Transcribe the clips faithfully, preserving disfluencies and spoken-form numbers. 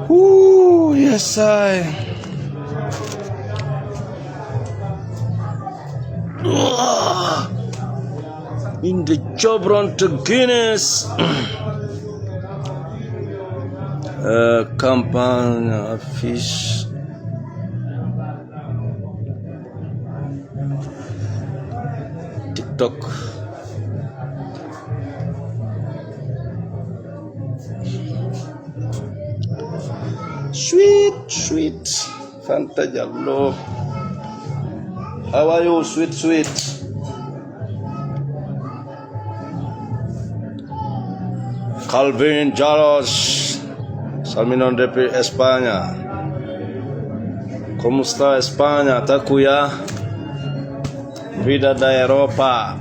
Ooh, yes, I. Inde Joomiraaɗo Guinness. Eh, campagne affiche. TikTok. Sweet, sweet. Fanta Diallo. How are you, sweet, sweet? Calvin Jaros, salmino depuis España. ¿Cómo está España? Takuya. Vida da Europa.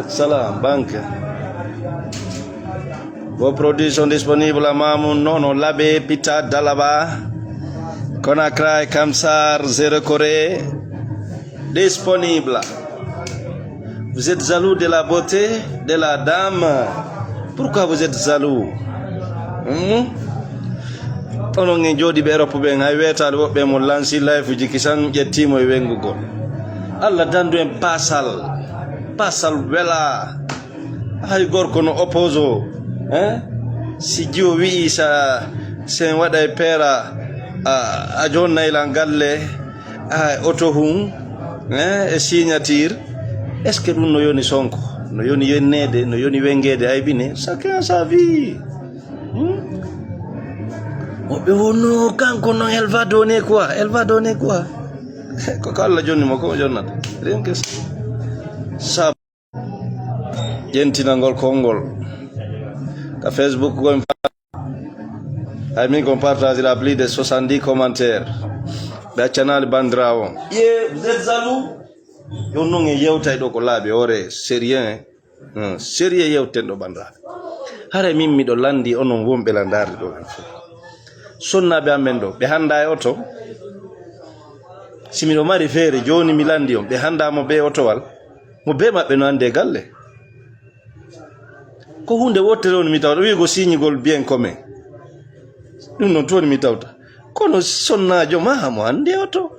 Salam, banque. Vos produits sont disponibles à Mamoun, Nono, Labé, Pita, Dalaba, Conakry, Kamsar, Zéro Corée. Disponible. Vous êtes jaloux de la beauté de la dame. Pourquoi vous êtes jaloux? Hmm? Onon en jooɗiiɓe Europe ɓen, hay weetaali woɓɓe mo lansi live uji kisan ƴettiimo e wengugol. Allah dandu en pasal. Pasal wela. Hay gorko no oppose o, hein? Si jiwo wi'i sa, sen waɗay peera, a, a jonnay lan galle, a, oto hun, hein, e signature. Est-ce que ɗum no yoni sonko? No yoni yenneede, no yoni wengeede aybine? Chacun sa vie. Hmm? Woɓɓe wonno kanko non, elle va donner quoi? Elle va donner quoi? Ko ko Allah jonni mo, ko o jonnata. Rien que ça. Sa ƴentinangol konngol ka Facebook, kon pa-, ay min kon partage la plus de soixante-dix commentaires. Ɓe accanaali bandirawo on. Ye, vous êtes jaloux? Yo non en yewtay ɗo ko laaɓi hoore sérieux, hein? Hmm, sérieux yewten ɗo, bandiraɓe. Haray min miɗo landi onon wonɓe la ndaarde ɗo ɓen fof. Sonnaaɓe amen ɗo, ɓe hannda e oto. Si miɗo mari feere jooni mi landi on, ɓe hannda mo be otowal, mo be maɓɓe no hannde e galle. Ko huunde wottere woni mi tawta, wi'ugo signigol bien commun. Ɗum ɗon toon mi tawta. Kono sonnaajo ma mo hannde oto,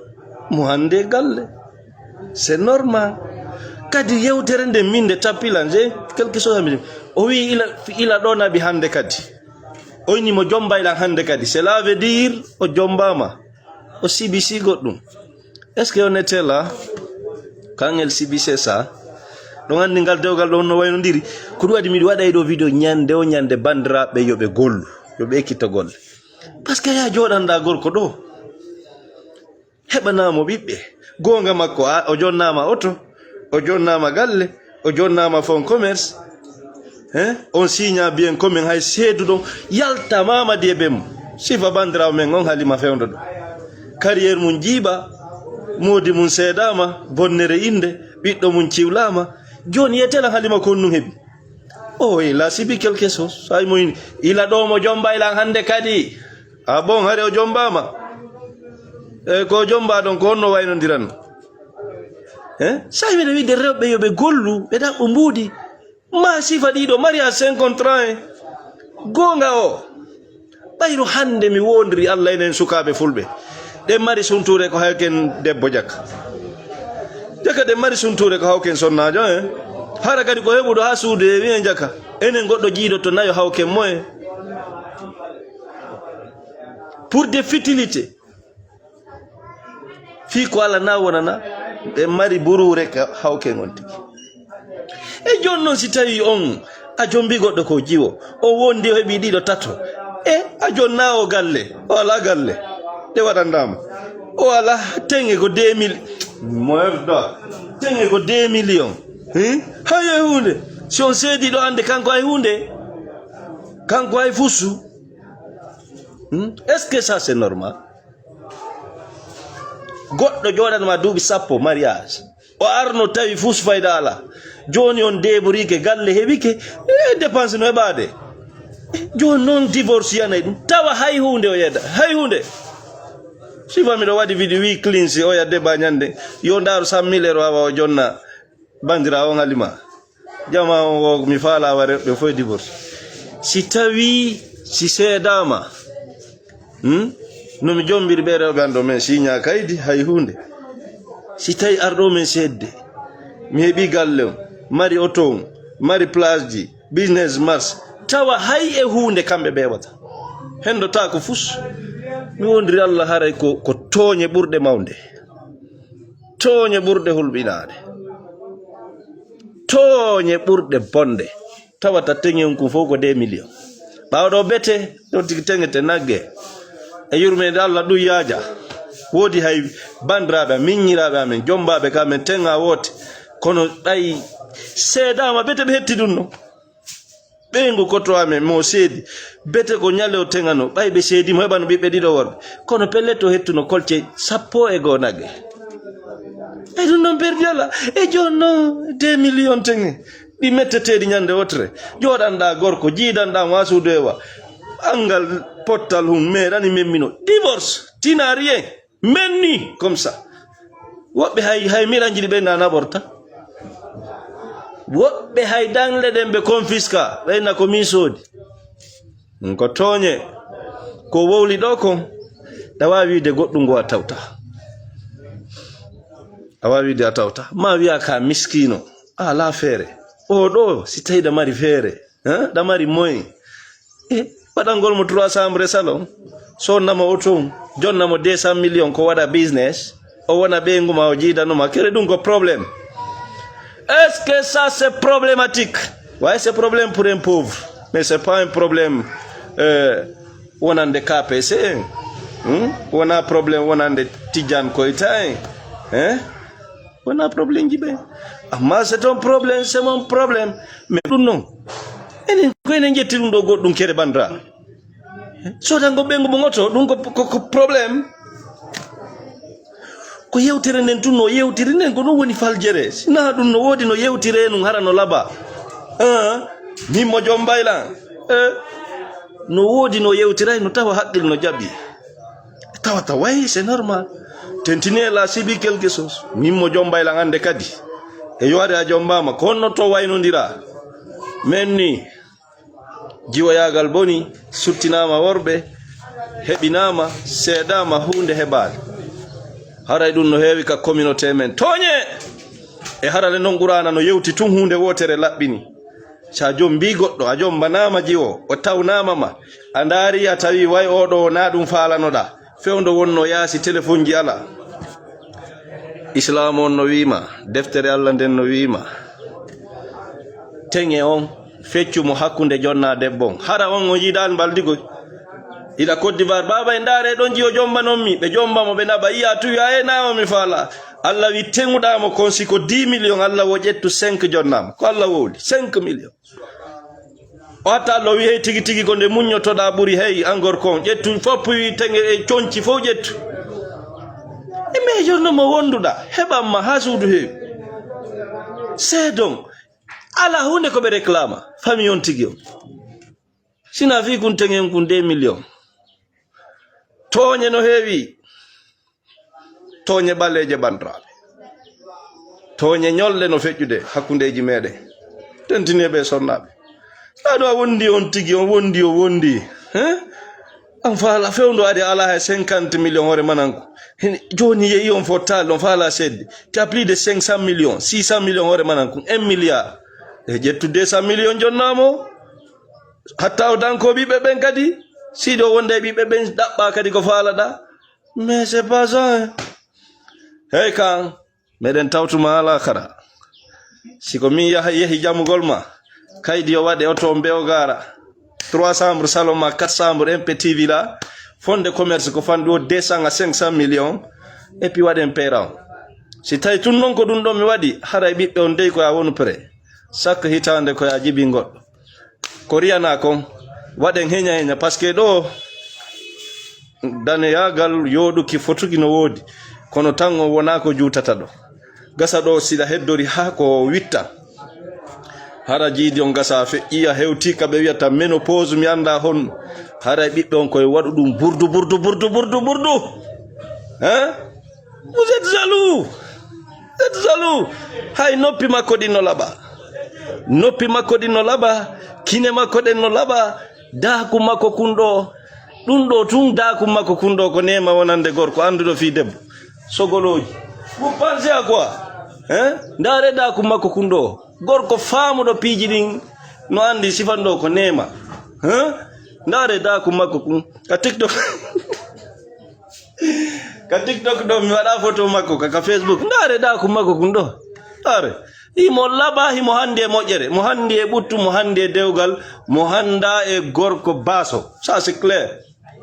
mo hannde galle. C'est normal. Kadi yewtere nde min nde tappilan, je quelque chose mi, o wi'i ila, ila ɗo naɓi hannde kadi. O inni mo jomba ilan hannde kadi. Cela veut dire o jombaama. O sibisi goɗɗum. Est-ce que on était là quand elle subissait ça? Ɗon anndi ngal dewgal ɗon no waynondiri. Ko ɗum waɗi miɗo waɗa e ɗo video ñande o ñande, banndiraaɓe yo ɓe gollu, yo ɓe ekkito golle. Parce que ya jooɗanɗa gorko ɗo, heɓanaa mo ɓiɓɓe. Goonga makko, a, o jonnaama oto, o jonnaama galle, o jonnaama fonds commerce. Hein? On signa bien commun hay seeduɗo yalta Mamadi e Bemmo. Sifa banndiraawo men on Halima fewndo ɗo. Carrière mum jiiɓa, moodi mum seedaama, bonnere innde, ɓiɗɗo mum ciwlaama. Jooni yetela Halima ko honɗum heɓi? Oh, il a subi quelque chose. Hay mo in-, ila ɗo mo jomba ilan hannde kadi. Ah bon, hari o jombaama? E ko jomba ɗon, ko honno waynondiranno? Eh? Sai miɗo wiide rewɓe yo ɓe gollu, ɓe ɗaɓɓo mbuuɗi. Ma sifa ɗiɗo, mariage cinquante ans, eh? Goonga o. Ɓayru hannde mi wondiri Allah enen sukaaɓe fulɓe. Ɗen mari suntuure ko hawken debbo jaka. Jaka ɗen mari suntuure ko hawken sonnaajo, eh? Hara kadi ko heɓuɗo haa suudu e wi'en jaka. Enen goɗɗo jiidoto nayo hawken mo, eh? Pour des futilités. Fii ko Allah na wonana, ɓe mari buruure ka hawken on tigi. E jooni noon, si tawii on a jombi goɗɗo ko jiwo, o wondi, o heɓi ɗiɗo, tato, e a jonnaawo galle, o alaa galle, ɗe waɗandaama. O alaa teŋe ko deux mille, mo hefda teŋe ko deux millions. Hin? Hay hay huunde. Si on seediiɗo annde kanko hay huunde, kanko hay fusu. Hmm? Est-ce que ça c'est normal? Goɗɗo jooɗanma duuɓi sappo mariage, o arno tawi fus fayda ala. Jooni on deeborike galle heɓike, e dépense no heɓaade. Jooni noon divorce yanay ɗum. Tawa hay huunde o yeeda. Hay huunde. Sifa miɗo waɗi video wi clean si oya deba ñande. Yo ndaaru cent mille euro awa o jonna bandira on alima. Jama on wo mi faala wa rewɓe fof e divorce. Si tawi si seedama, hmm? No mi jombiri ɓe rewɓe an ɗo men siña kaydi hay huunde. Si tawi arɗo men seedde, mi heɓi galle on, mari oto on, mari place ji, business mars, tawa hay e huunde kamɓe ɓeewata. Hendotaako fus. Mi wondiri Allah haray ko, ko tooñe ɓurɗe mawde. Tooñe ɓurɗe hulɓinaade. Tooñe ɓurɗe bonde. Tawata teŋe on kun fof ko deux millions. Ɓaawo ɗo bete, ɗo tigi teŋete nagge. E yurmeende Allah ɗum yaaja. Woodi hay bandiraaɓe am, miññiraaɓe amen, jombaaɓe ka amen teŋa woote. Kono ɗay seedaama bete ɓe hetti ɗum no. Ɓeyngu koto amen mo seedi, bete ko ñale o teŋano, ɓay ɓe seedi mo heɓano ɓiɓɓe ɗiɗo worɓe. Kono pellet o hettuno kolce sappo e goo nagge. E ɗum noon perdi ala. E jooni noon deux millions teŋe. Ɗi metteteeɗi ñande wotere. Jooɗanɗa gorko, jiidanɗa mo ha suudu e wa. Angal pottal hum meeɗani memmino. Divorce, tina rien. Menni, comme ça. Woɓɓe hay, hay miɗan jiɗi ɓe nana ɓorta. Woɓɓe hay dangle ɗen ɓe confisque, ɓe na ko min soodi. Ɗum ko tooñe. Ko wowli ɗo kon, ɗa waawi wiide goɗɗum ngo a tawta. A waawi wiide a tawta. Ma wiya ka miskiino, a alaa feere. O ɗo, si tawi ɗa mari feere, hein, ɗa mari moyen. E, waɗangol mo trois chambres e salon, sonnamo oto on, jonnamo deux cent millions ko waɗa business, o wona ɓeyngu ma, o jiidanoma, kere ɗum ko problème. Est-ce que ça c'est problématique? Ouais, c'est problème pour un pauvre, mais c'est pas un problème, euh, wonande K P C en. Hmm? Wona problème wonande Tidiane Koita en. Hein? Wona problème ji ɓe. Amma c'est ton problème, c'est mon problème. Mais ɗum noon. Enen ko enen ƴetti ɗum ɗo goɗɗum kere bandira. Sodango ɓeyngu mo oto, ɗum ko, ko, ko problème. Ko yewtere nden tun no yewtiri nden, ko ɗum woni faljere. Sina ɗum no woodi no yewtire nun hara no laba. Ah, min mo jom mbaylan. Eh, no woodi no yewtiray no tawa haqqil no jaɓi. Tawata way, c'est normal. Tentine la sibi quelque chose. Min mo jom mbaylan ande kadi. E yo ari a jombama, ko honno to waynondira. Men ni, jiwoyaagal boni, suttinaama worɓe, heɓinaama, seedaama huunde heɓaali. Haray ɗum no heewi ka communauté men. Tooñe! E harale non Qur'aana no yewti tun huunde wootere laɓɓini. Sa jombi goɗɗo, a jombanaama jiwo, o tawnaama ma, a ndaari a tawi way oo ɗo na ɗum faalanoɗa. Fewndo wonno yaasi telefonji ala. Islaam on no wiima, deftere Allah nden no wiima, teŋe on, feccu mo hakkunde jonna debbo on. Hara on o yiɗaani mbaldigoy. Iɗa Côte d'Ivoire, baaba e ndaare ɗon jiyo jomba non mi, ɓe jomba mo, ɓe naɓa, yiya tuya e na o mi faala. Allah wi teŋuɗa mo kon si ko dix millions, Allah wo ƴettu cinq jonnama. Ko Allah wowli, cinq millions. O hatta Allah o wi hey tigi tigi ko nde muññotoɗa ɓuri hey an gorko on. Ƴettu foppuy teŋe e conci fof ƴettu. E mais jorno mo wonduɗa, heɓan ma ha suudu heewi. Seedon, ala hunde ko ɓe réclama, famille on tigi on. Sina fi kun teŋen kun deux millions. Tooñe no heewi. Tooñe ɓaleeje ɓantiraaɓe. Tooñe ñolɗe no feƴƴude hakkundeeji meeɗen. Tentiniiɓe e sonnaaɓe. Taa ɗo a wondi on tigi, on wondi, o wondi. Hein? An faala fewndo ari ala hay cinquante millions hoore mananko. Jooni yehi on fof taali, on faala seedde. Tu as plus de cinq cent millions, six cent millions hoore mananko, un milliard. E ƴettu deux cent millions jonnaamo. Hatta o danko ɓiɓɓe ɓen kadi. Siɗo wonde e ɓiɓɓe ɓen ɗaɓɓa kadi ko faalaɗa. Mais c'est pas ça, hein. Hey kan, meɗen tawtuma alakara. Si ko min yaha, yehi jamugol ma, kaydi yo waɗe oto mbe o gara. Trois chambres salon ma, quatre chambres M P T V la, fonds de commerce ko fanɗi o deux cents à cinq cents millions, et puis waɗen payroll. Si tawi tun non ko ɗum ɗo mi waɗi, haray ɓiɓɓe on dey ko ya wonu prêt. Chaque hitande ko ya jibi goɗɗo. Ko riyana kon, waɗen heña heña, parce que ɗo daneyaagal yooɗuki fotuki no woodi, kono tan on wonaa ko juutata ɗo. Gasa ɗo siɗa heddori haa ko witta. Hara jiidi on gasa feƴƴi, a hewti ka ɓe wiyata ménopause, mi annda honno. Haray ɓiɓɓe on koye waɗu ɗum burdu, burdu, burdu, burdu, burdu. Hein? Vous êtes jaloux. Vous êtes jaloux. Hay noppi makko ɗin no laɓa. Noppi makko ɗin no laɓa. Kine makko ɗen no laɓa. Daaku makko kun ɗo. Ɗum ɗo tun daaku makko kun ɗo ko neema wonande gorko annduɗo fii debbo. Sogolooji. Vous pensez à quoi? Hein? Ndaare daaku makko kun ɗo. Gorko faamuɗo piiji ɗin no anndi sifan ɗo ko neema. Hein? Ndaare daaku makko kun. Ka TikTok. Ka TikTok ɗo mi waɗa photo makko ka, ka Facebook. Ndaare daaku makko kun ɗo. Ndaare. Himo laɓa, himo handi e moƴƴere. Mo handi e ɓuttu, mo handi e dewgal, mo handa e gorko baaso. Ça, c'est clair.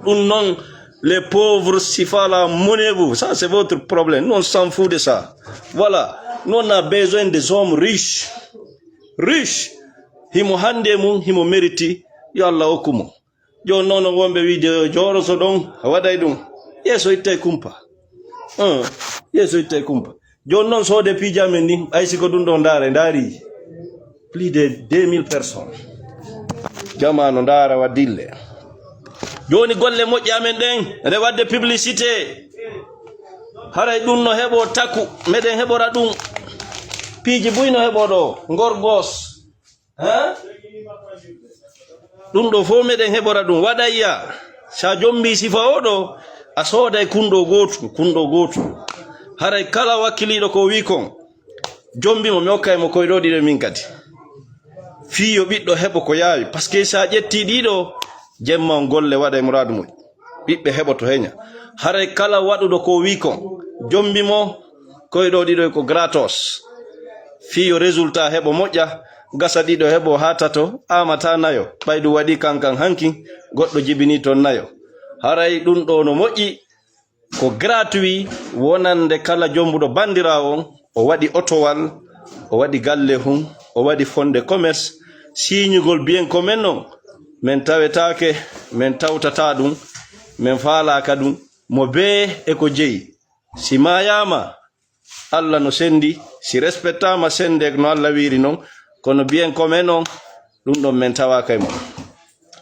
Ɗum non, les pauvres, sifa la monnaie vous. Ça, c'est votre problème. Nous, on s'en fout de ça. Voilà. Nous, on a besoin des hommes riches. Riches. Himo handi e mum, himo mérite. Yo Allah hokku mo. Jooni noon, wonɓe wiide yo jooroso ɗon, a waɗay ɗum. Yeeso ittay kumpa. Hum, yeeso ittay kumpa. Jooni noon, soode piiji amen ɗin, hay si ko ɗum ɗo ndaare, ndaari. Plus de deux mille personnes. Jamaano ndaara wa dille. Jooni golle moƴƴe amen ɗen, ene waɗde publicité. Haray ɗum no heɓo taku, meɗen heɓora ɗum. Piiji buy no heɓo ɗo, ngor gos. Hein? Ɗum ɗo fof meɗen heɓora ɗum. Waɗayya, sa jombi sifa o ɗo, a sooday kunɗo gootu, kunɗo gootu. Haray kala wakkiliiɗo ko wi kon, jombi mo, mi hokkay mo koy ɗo ɗiɗo min kadi. Fii yo ɓiɗɗo heɓo ko yaawi. Parce que sa ƴetti ɗiɗo, jemma on golle waɗay muraadu mum. Ɓiɓɓe heɓoto heña. Haray kala waɗuɗo ko wi kon, jombi mo, koy ɗo ɗiɗo ko gratos. Fii yo résultat heɓo moƴƴa, gasa ɗiɗo heɓo haa tato, amata nayo. Ɓay ɗum waɗi kankan hankin, goɗɗo jibini ton nayo. Haray ɗum ɗo no moƴƴi, ko gratuit wonande kala jombuɗo bandiraawo on, o waɗi otowal, o waɗi galle hun, o waɗi fonde commerce, siñugol biyen ko men non, men tawetaake, men tawtata ɗum, men faalaaka ɗum, mo bee e ko jeyi. Si maayaama, Allah no sendi, si respectaama sende no Allah wiiri non, kono biyen ko men non, ɗum ɗon men tawaaka e mon.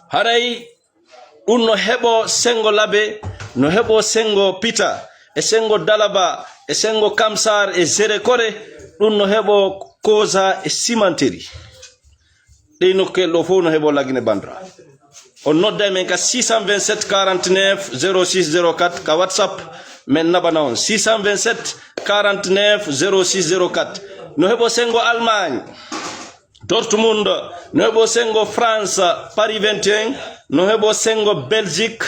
Haray ɗum no heɓo sengo labe, no heɓo sengo pita, e sengo dalaba, e sengo kamsar, e zere kore, ɗum no heɓo koza e simanteri. Ɗey nokkel ɗo fof no heɓo lagine bandra. On nodda men ka six cent vingt-sept quarante-neuf zéro six zéro quatre ka WhatsApp, men naɓana on. Six cent vingt-sept quarante-neuf zéro six zéro quatre. No heɓo sengo Allemagne, Dortmund, no heɓo sengo France, Paris vingt et un, no heɓo sengo Belgique,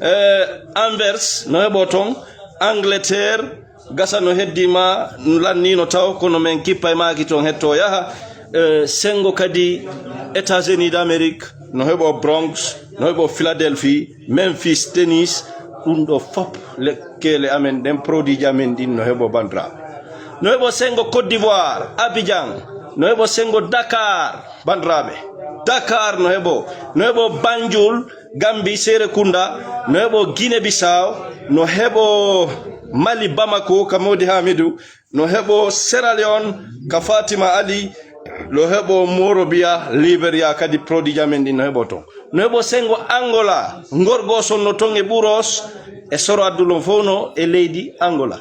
eh, Anvers, no heɓo ton, Angleterre, gasa no heddi ma, lanni no taw, kono men kippa e maaki ton hetto yaha, eh, sengo kadi États-Unis d'Amérique, no heɓo Bronx, no heɓo Philadelphie, Memphis, Tennessee, ɗum ɗo fop lekkeele amen ɗen, produit ji amen ɗin no heɓo bandiraɓe. No heɓo sengo Côte d'Ivoire, Abidjan, no heɓo sengo Dakar, bandiraɓe. Dakar no heɓo, no heɓo Banjul, Gambie, Serekunda, no heɓo Guinée Bissau, no heɓo Mali, Bamako, ka Modi Hamidou, no heɓo Sierra Leone, ka Fatima Ali, no heɓo Monrovia, Liberia, kadi produit ji amen ɗin no heɓo ton. No heɓo sengo Angola, ngorgo sonno ton e Ɓuros, e soro addulon fof no e leydi Angola.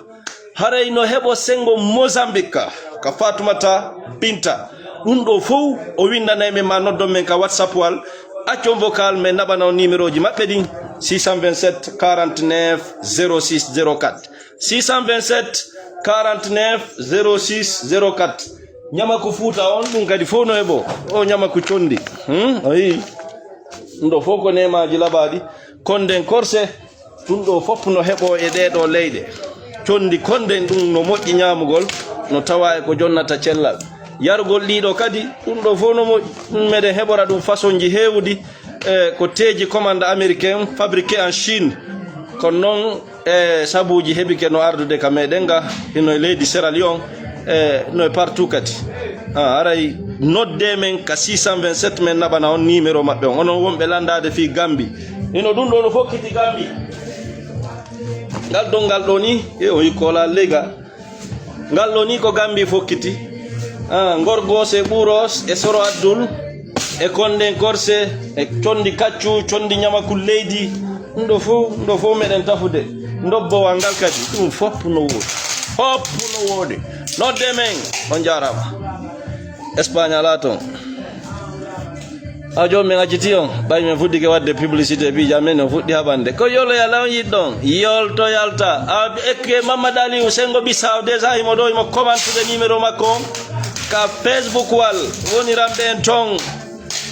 Haray no heɓo sengo Mozambique, ka Fatumata Binta. Ɗum ɗo fof o windanay men ma noddon men ka WhatsApp wal, accon vocal men naɓana on numéro ji maɓɓe ɗin, six cent vingt-sept quarante-neuf zéro six zéro quatre. Six cent vingt-sept quarante-neuf zéro six zéro quatre. Ñamaku Fuuta on, ɗum kadi fof no heɓo. O ñamaku condi. Hmm? A yii? Ɗum ɗo fof ko neemaaji laɓaaɗi. Konden korse, ɗum ɗo fof no heɓo e ɗee ɗo leyɗe. Condi konden ɗum no moƴƴi ñaamugol, no tawa e ko jonnata cellal. Yargol ɗiɗo kadi, ɗum ɗo fof no moƴƴi. Ɗum meɗen heɓora ɗum façon ji heewuɗi, e ko teeji commande américain, fabriqué en Chine. Kono noon, e sabuuji heɓike no ardude ka meɗen ga, hino e leydi Sierra Leone, e no e partout kadi. A, haray nodde men ka six cent vingt-sept, men naɓana on numéro maɓɓe on. Onon wonɓe lanndaade fii Gambie. Hino ɗum ɗo no fokkiti Gambie. Ngal donngal ɗo ni, e o yikkola leyga. Ngal ɗo ni ko Gambie fokkiti. Ah, Ngorgos e Ɓuros e Soro Addul e Konden Korse e Condi Kaccu, Condi Ñamakul Leydi. Ɗum ɗo fof, ɗum ɗo fof meɗen tafude. Ndobbowa ngal kadi, ɗum fof no woodi. Fof no woodi. Nodde men, on njaaraama. Espagne alaa toon. Aw joom min acciti on, ɓay min fuɗɗike waɗde publicité, piiji amen no fuɗɗi haɓande. Ko yolo yala on yiɗɗon, yolto yalta. A ekke Mamadou Aliou, Sengo Bissau, déjà himo ɗo, himo commentude numéro makko on. Ka Facebook wal, woniranɓe en toon.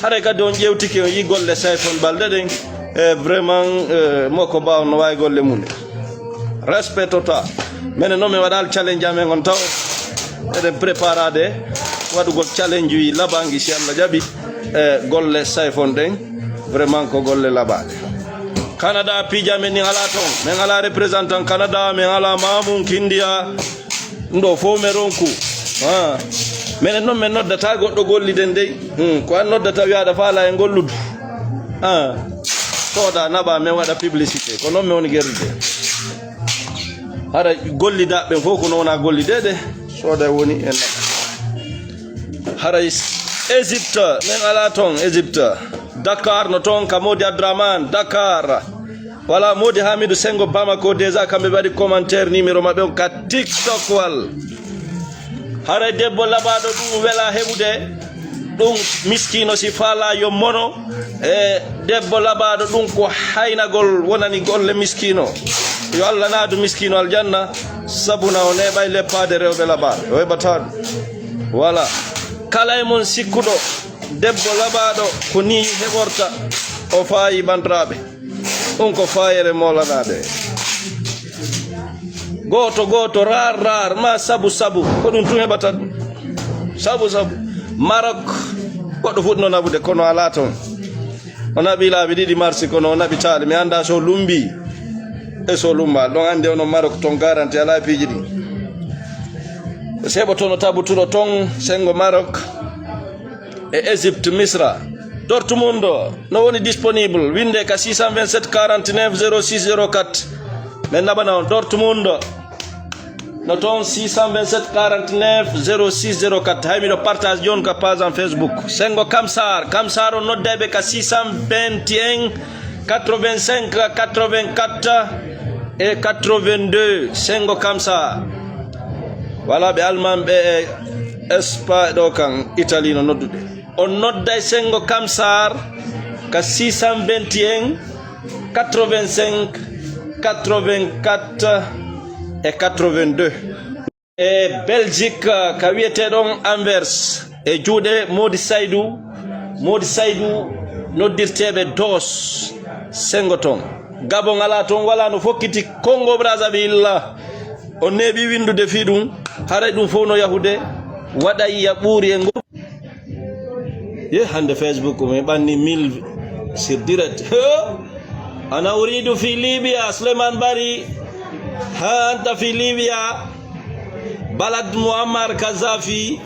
Haray kadi on ƴeewtike, on yii golle Sayfon Balde ɗen. E vraiment, eh, mo ko mbaaw no waawi golle mum ɗen. Respect total. Menen noon min waɗaali challenge amen on taw. Eɗen préparade waɗugol challenge uji laɓaangi si Allah jaɓi. E golle Sayfon ɗen. Vraiment ko golle laɓaaɗe. Canada piiji amen ɗin alaa toon. Min alaa représentant Canada, min alaa Mamoun Kindia. Ɗum ɗo fof mi ronku. Ah. Menen noon min noddata goɗɗo golliden dey. Hmm. Ko an noddata wiya aɗa faala e golludu. Ah. Sooda naɓa min waɗa publicité. Ko noon mi woni gerdude. Hara gollidaaɓe ɓen fof ko noon wona gollideede. Sooda woni e naɓa. Haray Égypte, min alaa toon Égypte. Dakar no toon ka Modi Abdraman, Dakar. Wala Modi Hamidou Sengo Bamako déjà kamɓe ɓe waɗi commentaire numéro maɓɓe on ka TikTok wal. Haray debbo laɓaaɗo ɗum wela heɓude, ɗum miskiino si faalaa yo mono. E debbo laɓaaɗo ɗum ko haynagol wonani golle miskiino. Yo Allah naadu miskiino aljanna, sabuna o neeɓay leppaade rewɓe laɓaaɓe, o heɓataa ɗum. Wala. Kala e mon sikkuɗo debbo laɓaaɗo ko nii heɓorta, o faayi bandiraaɓe. Ɗum ko faayere moolanaade. Gooto gooto, raar raar, ma sabu sabu, ko ɗum tun heɓata ɗum. Sabu sabu. Maroc, goɗɗo fuɗɗino naɓude, kono alaa toon. O naɓi laabi ɗiɗi marsi, kono o naɓi taali. Mi anndaa so lumbii e so lumbaali. Ɗon anndi onon Maroc, toon garanti alaa e piiji ɗin. Seɓotono tabutuɗo toon, senngo Maroc. E Égypte, Misra. Dortmund no woni disponible. Winde ka six cent vingt-sept quarante-neuf zéro six zéro quatre. Min naɓana on Dortmund. No toon six cent vingt-sept quarante-neuf zéro six zéro quatre. Hay miɗo partage jooni ka page am Facebook. Senngo Kamsar. Kamsar o nodday ɓe ka six cent vingt et un quatre-vingt-cinq quatre-vingt-quatre et quatre-vingt-deux. Senngo Kamsar. Wala ɓe Almaaɓe e Espagne ɗo kan, Italie no noddude. On nodday Senngo Kamsar ka six cent vingt et un quatre-vingt-cinq quatre-vingt-quatre et quatre-vingt-deux. E Belgique, ka wiyeteɗon Anvers, e juuɗe Modi Saydou, Modi Saydou noddirteeɓe Dos, Senngo toon. Gabon alaa toon, wala no fokkiti Congo Brazzaville. On neeɓi winndude fii ɗum, haray ɗum fof no yahude, waɗa yiya ɓuuri e ngol. Ye hannde Facebook mi ɓanni mille sur direct. Ana uridu fi Libya, Souleymane Barry. Ha anta fi Libya. Balad Muammar Kadhafi.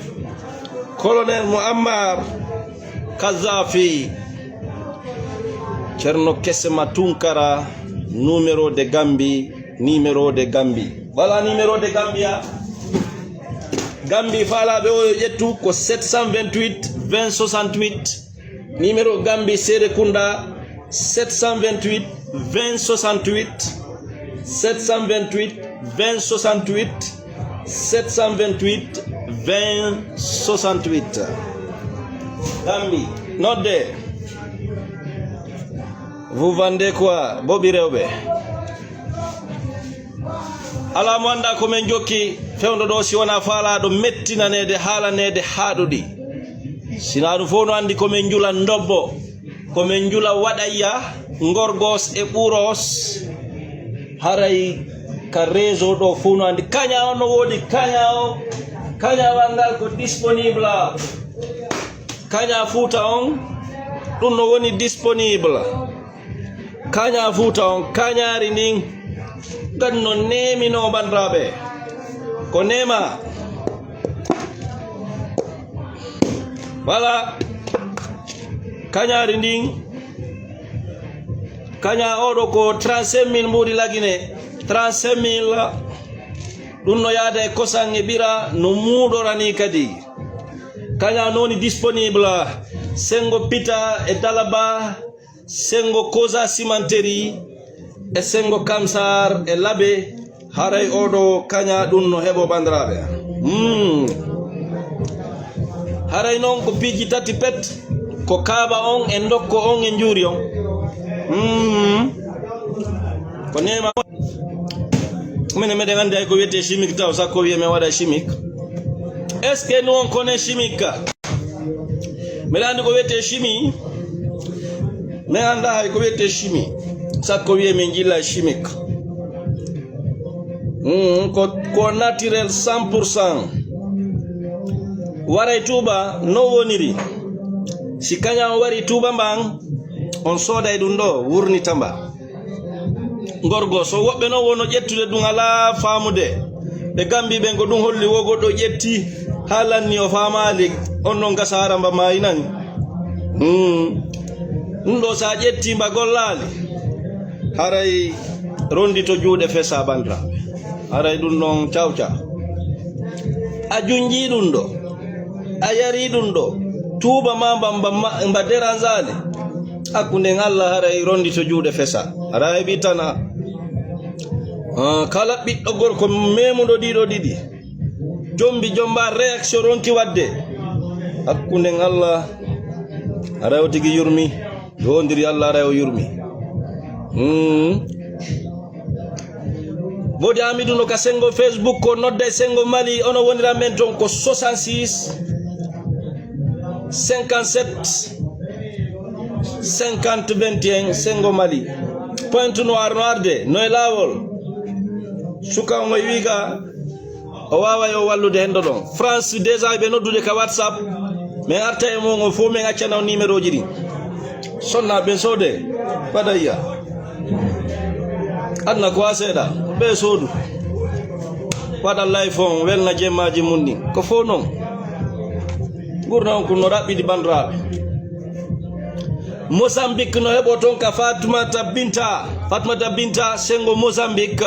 Colonel Muammar Kadhafi. Ceerno Kesema Tunkara, numéro de Gambie, numéro de Gambie. Voilà numéro de Gambia. Gambie faalaaɓe o yo ƴettu ko sept cent vingt-huit vingt soixante-huit. Numéro Gambie Serekunda sept cent vingt-huit vingt soixante-huit. Sept cent vingt-huit vingt soixante-huit. Sept cent vingt-huit vingt soixante-huit. Gambie, nodde. Vous vendez quoi, Bobi Rewɓe? Alaa mo anndaa ko min njokki fewndo ɗo si wonaa faalaaɗo mettinaneede, haalaneede haaɗuɗi. Sinaa ɗum fof no anndi ko min njula ndobbo, ko min njula waɗayya, ngorgos e ɓuros. Haray ka réseau ɗo fof no anndi kaña on no woodi, kaña o, kañawal ngal ko disponible. Kaña Fuuta on, ɗum no woni disponible. Kaña Fuuta on, kañaari ndin, kadi no neeminoo, banndiraaɓe. Ko neema. Voilà. Kañaari ndin, kaña oɗo ko trente-cinq mille mbuuɗi Lagine. Trente-cinq mille. Ɗum no yaada e kosan e ɓira, no muuɗorani kadi. Kaña nooni disponible. Sengo Pita e Dalaba, Sengo Koza Simanteri, e Sengo Kamsar e Labe. Haray oɗo kaña ɗum no heɓo, bandiraɓe. Hmm. Haray noon ko piiji tati pet, ko kaaba on e ndokko on e njuuri on. Hmm. Ko neema. Minen meɗen anndi hay ko wiyetee chimique taw, sakko wiye men waɗa chimique. Est-ce que noon kone chimique? Meɗen anndi ko wiyetee chimie. Men annda hay ko wiyetee chimie. Sakko wiye men jilla chimique. Mm, ko, ko naturel cent pour cent. Waray Tuuba, no woniri. Si kaña on wari Tuuba mban, on sooday ɗum ɗo, wurnita mba. Ngorgo, so woɓɓe non wono ƴettude ɗum alaa faamude. Ɓe Gambi ɓen ko ɗum holli wo goɗɗo ƴetti, haa lanni o faamaali, on non gasa hara mba maayi nan. Hmm. Ɗum ɗo so a ƴetti mba gollaali, haray rondi to juuɗe fesa, bandiraɓe. Haray ɗum ɗon cawca. A junjii ɗum ɗo. A yarii ɗum ɗo. Tuuba ma mba, mba, mba, mba deranzaali. Hakkunden Allah haray rondi to juuɗe fesa. Haray ɓittana. Ah, kala ɓiɗɗo gorko memuɗo ɗiɗo ɗiɗi. Jombi jomba réaction ronki wadde. Hakkunden Allah haray o tigi yurmi. Jondiri Allah haray o yurmi. Hmm. Modi Amidou no ka Sengo Facebook ko nodda e Sengo Mali, ono wonira men ton ko soixante-six, cinquante-sept, cinquante, vingt et un, Sengo Mali. Pointe noire no arde, no e laawol. Suka on e wiiga, o waawa yo wallude hendo ɗon. France déjà ɓe noddude ka WhatsApp. Men arta e mon o fof men accana on numéro ji ɗin. Sonna ɓen soode, wadayya. Aduna ko a seeɗa, ɓe soodu. Waɗa live on, welna jemmaaji mun ɗin. Ko fof non. Ngurna on kun no raɓɓiɗi, bandiraɓe. Mozambique no heɓo ton ka Fatmata Binta. Fatmata Binta, Sengo Mozambique.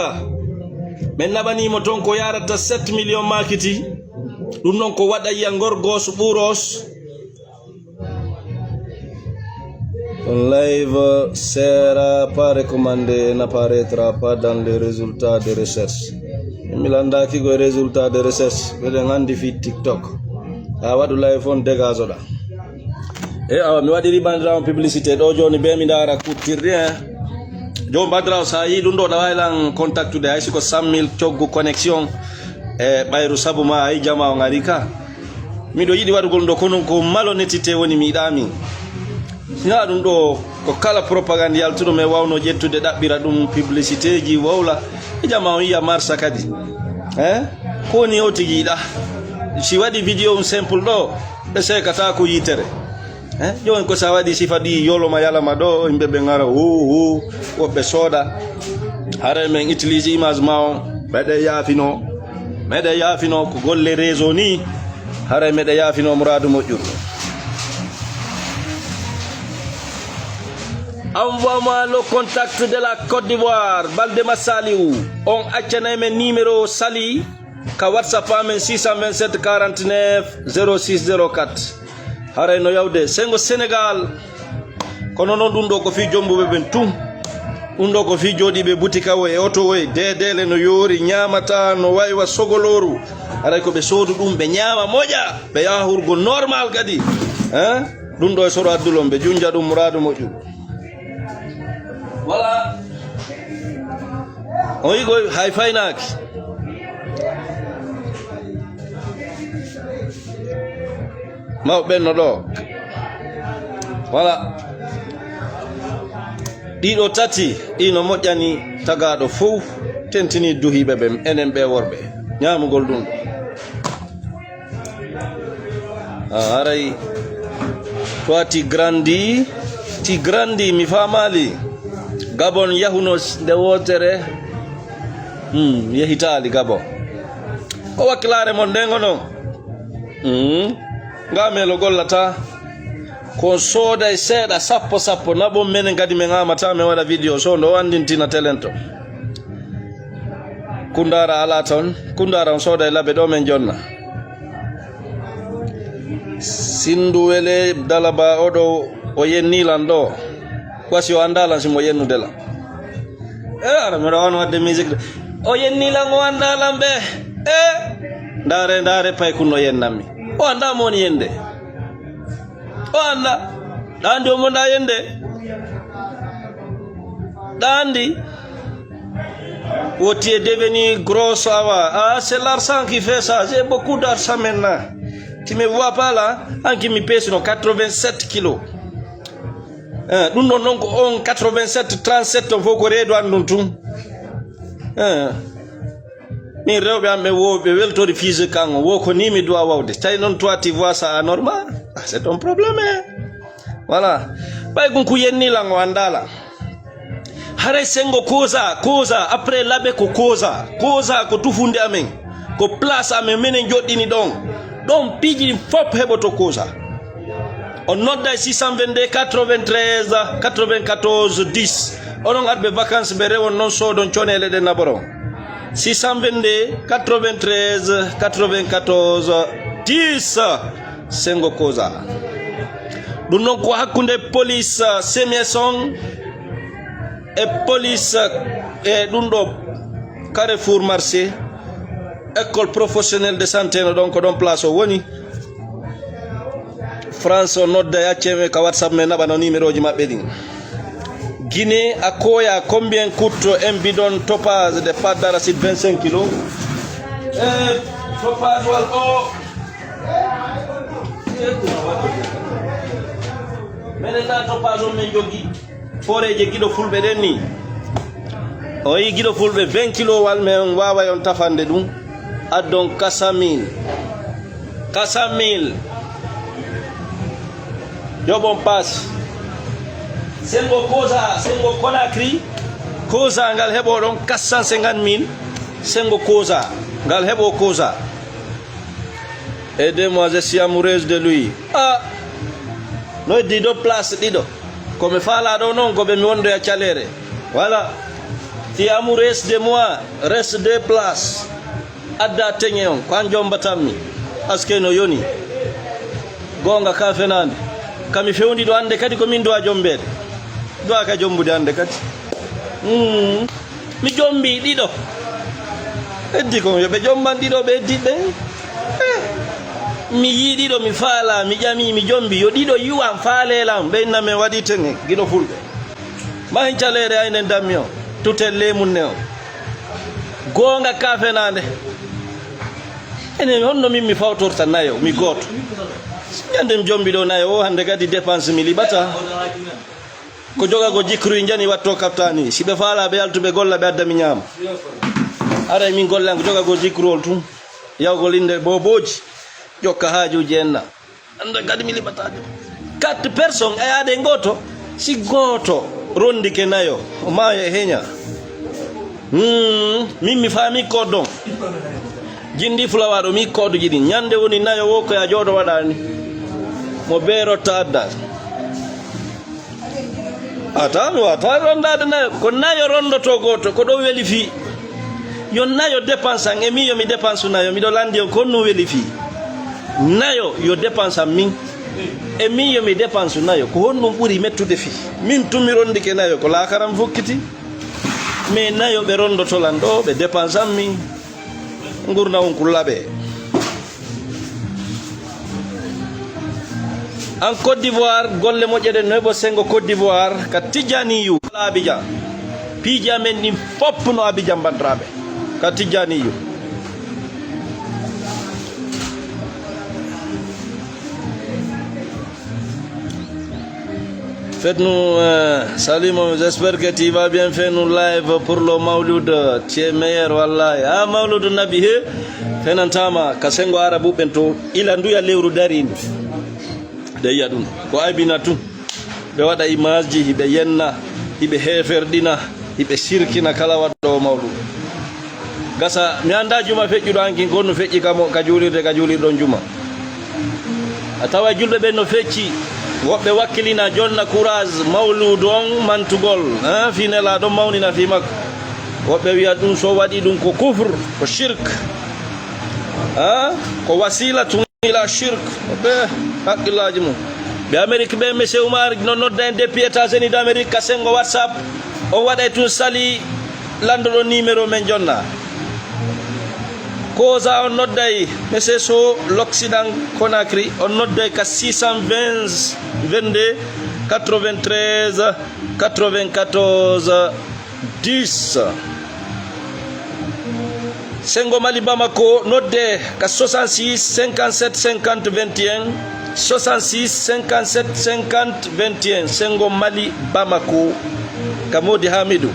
Men naɓani mo ton ko yarata sept millions makiti. Ɗum non ko waɗa yiya Ngorgos Ɓuros. On live sera pas recommandé, n'apparaîtra pas dans les résultats de recherche. Mi landaaki koye résultat de recherche, mbeɗen anndi fii TikTok. A waɗu live on, dégageoɗa. E awa, mi waɗiri bandirawo publicité ɗo jooni, be mi ndaara kuttirɗi, hein. Jooni bandirawo, sa yii ɗum ɗo, ɗa waawi lan contactude, hay si ko cent mille coggu connexion, e ɓayru sabu ma, ay jama on ari ka. Miɗo yiɗi waɗugol ɗo, kono ko malhonnêteté woni mi yiɗaa min. Sinaa ɗum ɗo, ko kala propagande yaltuɗo, mi wawno ƴettude, ɗaɓɓira ɗum publicité ji, wowla. E jama on yiya marsa kadi. Hein? Ko woni o tigi yiɗaa? Si waɗi vidéo on simple ɗo, ɓe seekata ko yitere. Hein? Jooni ko sa waɗi sifa ɗi yoloma yalama ɗo, yimɓe ɓe ngara, hu, hu, woɓɓe sooda. Haray men utilise image ma on, meɗe yaafino. Meɗe yaafino ko golle réseau ni. Haray meɗe yaafino muraadu moƴƴuru. Envoie-moi le contact de la Côte d'Ivoire, Balde Massaliou. On accanay men numéro Sali ka WhatsApp amen six cent vingt-sept quarante-neuf zéro six zéro quatre. Haray no yawde Sengo Sénégal. Kono noon ɗum ɗo ko fii jombuɓe ɓen tun. Ɗum ɗo ko fii jooɗiiɓe butika o e oto o e deedeele no yoori, ñaamata, no waywa sogolooru. Haray ko ɓe soodu ɗum, ɓe ñaama moƴa, ɓe yaha hurgo normal kadi. Hein? Ɗum ɗo e soro addulon, ɓe junja ɗum muraadu moƴƴu. Voilà. On yi'oyi hay faynaaki. Mawɓe no ɗo. Voilà. Ɗiɗo tati, ɗi no moƴƴani tagaaɗo fow, tentini duhiiɓe ɓen, enen ɓe worɓe. Ñaamugol ɗum ɗo. A haray. Toi ti grandi, ti grandi, mi faamaali. Gabon yahuno s-, nde wootere. Hmm, yehitaali Gabon. Ko wakkilaare mon nden ngono. Hmm. Nga melo gollata. Ko sooday seeɗa, sappo, sappo. Naɓon menen kadi men amata, men waɗa vidéo. So ndo andintina telen to. Kundaara alaa toon. Kundaara on sooday labe ɗo men jonna. Sindu wele dalaba oɗo o yenni lan ɗo. Wasi o annda lan si mo yennude lan. E ara miɗo on wadde musique de. O yenni lan o annda lan ɓe. E ndare ndare paykun no yennammi. O annda mo woni yende. O annda. Ɗa anndi o mo nda yende. Ɗa anndi. Woti est devenu gros awa. Ah, c'est l'argent qui fait ça. J'ai beaucoup d'argent maintenant. Tu me vois pas là? Anki mi pesi no quatre-vingt-sept kilos. Eh, ɗum ɗon noon ko on quatre-vingt-sept, trente-sept on fof ko reedu an ɗum tun. Eh. Min rewɓe am ɓe wo ɓe weltori physique an o wo ko ni mi duwa wawde. Tawi noon toi tu vois ça anormal. Ah, c'est ton problème, eh. Voilà. Ɓay gun ko yenni lan o annda lan. Haray senngo Koza, Koza, après Labe ko Koza. Koza ko tufunde amen. Ko place amen, minen joɗɗini ɗon. Ɗon piiji ɗin fof heɓoto Koza. On nodda e six cent vingt-deux quatre-vingt-treize quatre-vingt-quatorze dix. Onon arɓe vacances ɓe rewon noon soodon coneele ɗe naɓoron. Six cent vingt-deux quatre-vingt-treize quatre-vingt-quatorze dix. Senngo Koza. Ɗum noon ko hakkunde police, uh, Semies on e police, uh, e ɗum ɗo Carrefour Marché, école professionnelle de santé no ɗon ko ɗon place o woni. France o nodda e acceme ka WhatsApp men naɓa no numéro ji maɓɓe ɗin. Guinée, à Koya, combien coûte un bidon Topaz de pâte d'arachide vingt-cinq kilos? Eh, Topaz wal o. Menen na Topaz on men joggi. Foreje giɗo fulɓe ɗen ni. O yi giɗo fulɓe vingt kilos wal men waaway on tafande ɗum. Addon kasamil. Kasamil. Joɓon paas. Senngo Koza, senngo Conakry. Koza ngal heɓo ɗon quatre cent cinquante mille. Senngo Koza. Ngal heɓo Koza. Aidez-moi, je suis amoureuse de lui. Ah! No heddi ɗo place ɗiɗo. Ko mi faalaa ɗo noon, ko ɓe mi wondoya caleere. Voilà. Tu es amoureuse de moi, reste deux places. Adda teŋe on, ko an jombatammi. Parce que no yoni. Goonga ka fenaande. Ka mi fewndi ɗo annde kadi ko min duwa jombeede. Duwa ka jombude annde kadi. Mm. Mi jombi ɗiɗo. Heddi ko yo ɓe jomban ɗiɗo ɓe heddi ɓe. Eh. Mi yii ɗiɗo mi faala, mi ƴami, mi jombi. Yo ɗiɗo yiwan faalelan, ɓe inna men waɗi teŋe, giɗo fulɓe. Ma hen caleere ay nden dammi on, tutel leemun ne on. Goonga ka fenaande. Enen honno min mi fawtorta nayo, mi gooto. Ñande mi jombi ɗo nayo, o hannde kadi dépense mi liɓata. Ko joga ko jikru njani watto kaftani. Si ɓe faala ɓe yaltu ɓe golla ɓe adda mi ñaama. Aray min gollan ko joga ko jikrol tun. Yawgol innde boobooji. Jokka haajuuji en na. Annda kadi mi liɓataade. Quatre personnes a yaade gooto. Si gooto rondike nayo. O maaya e heña. Hmm, min mi faami koddon. Jindi fulawa ɗo mi koddoji ɗin. Ñande woni nayo wo ko ya jooɗo waɗani. Mo beero ta adda. Ata mi wata rondaade nayo. Ko nayo rondoto gooto. Ko ɗo weli fii. Yo nayo dépense an. E mi yo mi dépense nayo. Miɗo landi on ko honno weli fii. Nayo yo dépense an min. E min yo mi dépense nayo. Ko honɗum ɓuri mettude fii. Min tun mi rondike nayo. Ko laakaram fokkiti. Mais nayo ɓe rondoto lan ɗo. Ɓe dépense an min. Ngurna on kullaɓe. En Côte d'Ivoire, golle moƴƴe ɗen no heɓo senngo Côte d'Ivoire, ka Tijaniyu, wala Abidjan. Piiji amen ɗin fof no Abidjan, banndiraaɓe, ka Tijaniyu. Faites-nous, euh, salut, mon, j'espère que tu vas bien. Fais-nous live pour le Maulud. Tu es meilleur, wallahi. Ah, Maulud Nabi, he? Fenantama, ka senngo Arabu ɓen to, ila nduya lewru darini. Nde yiya ɗum. Ko aybina tun. Ɓe waɗa image ji, hiɓe yenna, hiɓe heeferɗina, hiɓe sirkina kala waɗɗo o Maulud. Gasa, mi annda juma feƴƴuɗo hankin ko no feƴƴi ka mo, ka juulirde, ka juulirɗon juma. A tawa julɓe ɓen no fecci, woɓɓe wakkilina jonna courage mawludu on mantugol, hein, fii Nelaaɗo mawnina fii makko. Woɓɓe wi'a ɗum so waɗi ɗum ko kufr, ko shirk. Hein? Ko wasilatun ila shirk. Woɓɓe Haqqillaaji mum. Ɓe Amérique ɓe, monsieur Oumar no nodda en depuis États-Unis d'Amérique ka senngo WhatsApp. On waɗay tun sali, lanndoɗon numéro men jonna. Kosa on nodday monsieur Sow, l'Occident Conakry, on nodday ka six cent vingt, vingt-deux, quatre-vingt-treize, quatre-vingt-quatorze, dix. Senngo Mali Bamako, nodde ka soixante-six, cinquante-sept, cinquante, vingt et un, soixante-six, cinquante-sept, cinquante, vingt et un. Senngo Mali Bamako, ka Modi Hamidou.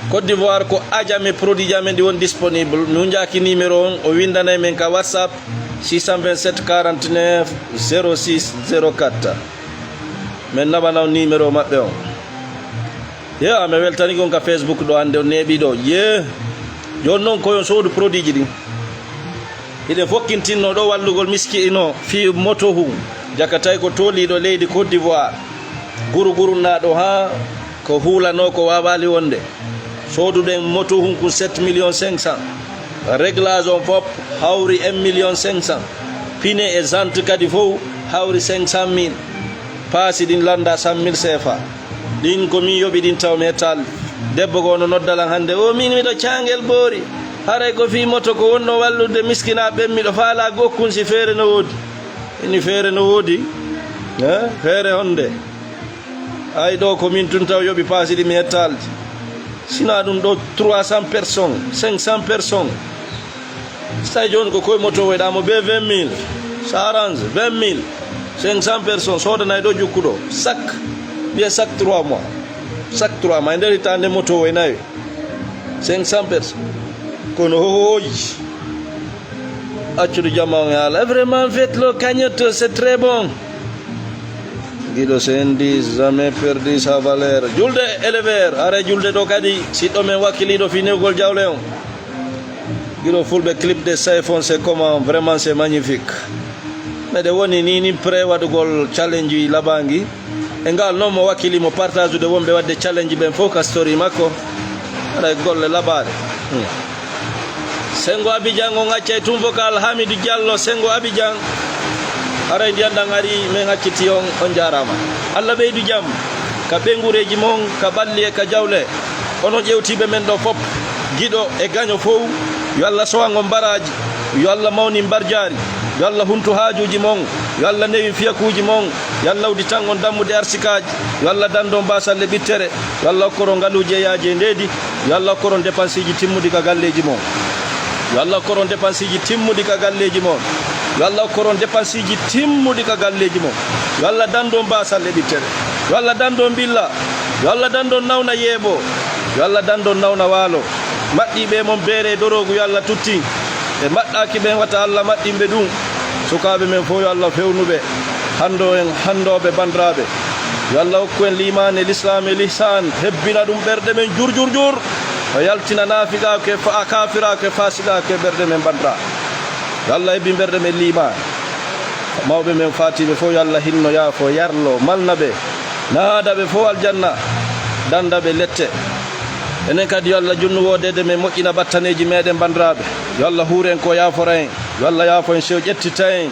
Côte d'Ivoire ko Adjamé produit ji amen ɗi woni disponible. Mi hunjaaki numéro on, o winndanay men ka WhatsApp, six cent vingt-sept quarante-neuf zéro six zéro quatre. Men naɓana on numéro maɓɓe on. Ye, a mi weltani kon ka Facebook ɗo hannde, on neeɓi ɗo. Ye, jooni noon ko yon soodu produit ji ɗin. Hiɗen fokkintinno ɗo wallugol miskiino fii moto hun. Jakatay ko tooliiɗo leydi Côte d'Ivoire. Guru gurunnaaɗo haa ko huulanoo ko waawaali wonde. Sooduɗen moto hun kun sept millions cinq cents. Réglage on fof hawri un million cinq cents. Pine e jante kadi fof hawri cinq cent mille. Paasi ɗin lannda cent mille C F A. Ɗin ko min yoɓi ɗin taw mi hettaali. Debbo goo no nodda lan hannde, o min miɗo caangel boori. Haray ko fii moto ko wonno wallude miskinaaɓe ɓen, miɗo faalaa gokkun si feere no woodi. Ini feere no woodi? Eh, feere honde? Ay ɗo ko min tun taw yoɓi paasi ɗi mi hettaaldi. Sina ɗum ɗo trois cents personnes, cinq cents personnes. So tawi jooni ko koye moto woyɗa mo be vingt mille, ça arrange, vingt mille, cinq cents personnes, soodanay ɗo jukkuɗo, sac, mbiya sac trois mois, sac trois mois, e nder hitaande moto woy nayi, cinq cents personnes, kono hohooji, accude jama on e haala, vraiment, faites le cagnotte, c'est très bon. Guido Sendi, jamais perdu sa valeur. Julde éleveur, are julde ɗo kadi, siɗɗo men wakkiliiɗo finewgol jawle on. Guido fulɓe clip de Saifon, c'est comment? Vraiment, c'est magnifique. Meɗe woni ni, ni prêt waɗugol challenge yi labangi. E ngal noon mo wakkili mo partage de wonɓe waɗde challenge ɓen fof ka story makko. Aɗa golle labaɗe. Hmm. Sengo Abidjan on accay tun vocal Hamidou Diallo, Sengo Abidjan. Haray ndiyan ɗan ari, men hakkiti on, on jaaraama. Allah ɓeydu jam ka ɓeyngureeji mon, ka ɓalli e ka jawle. Onon ƴewtiiɓe men ɗo fop, giɗo e gaño fow, yo Allah sowan on baraaji, yo Allah mawnin barjaari, yo Allah huntu haajuuji mon, yo Allah newin fiyakuuji mon, yo Allah udditan on dammuɗe arsikaaji, yo Allah dandu on baasalle ɓittere, yo Allah okkoron ngaluuji e yaaji e ndeedi, yo Allah okkoron dépenseeji timmuɗi ka galleeji mon. Yo Allah okkoron dépenseeji timmuɗi ka galleeji mon. Yo Allah okkoron dépenseeji timmuɗi ka galleeji mon. Yo Allah dandu on baasalle ɓittere. Yo Allah dandu on ɓilla. Yo Allah dandu on nawna yeeɓo. Yo Allah dandu on nawna waalo. Maɗɗiiɓe mon beere e doroogu yo Allah tuttin. Ɓe mbaɗɗaaki ɓen wata Allah maɗɗin ɓe ɗum. Sukaaɓe men fof yo Allah fewnu ɓe. Hanndo en hanndooɓe banndiraaɓe. Yo Allah hokku en liimaan e lislaam e lihsaan. Hebbina ɗum ɓerɗe men jur, jur, jur. O yaltina naafiqaaku e fa-, kaafiraaku e faasiqaaku e ɓerɗe men banndiraaɓe. Yo Allah hebbin ɓerɗe men liimaan. Mawɓe men faatiiɓe fof yo Allah hinno, yaafo, yarlo, malna ɓe. Naada ɓe fof aljanna, danda ɓe lette. Enen kadi yo Allah junnu woodeede men moƴƴina battaneeji meɗen banndiraaɓe. Yo Allah huur en ko yaafora en. Yo Allah yaafo en sew ƴettita en.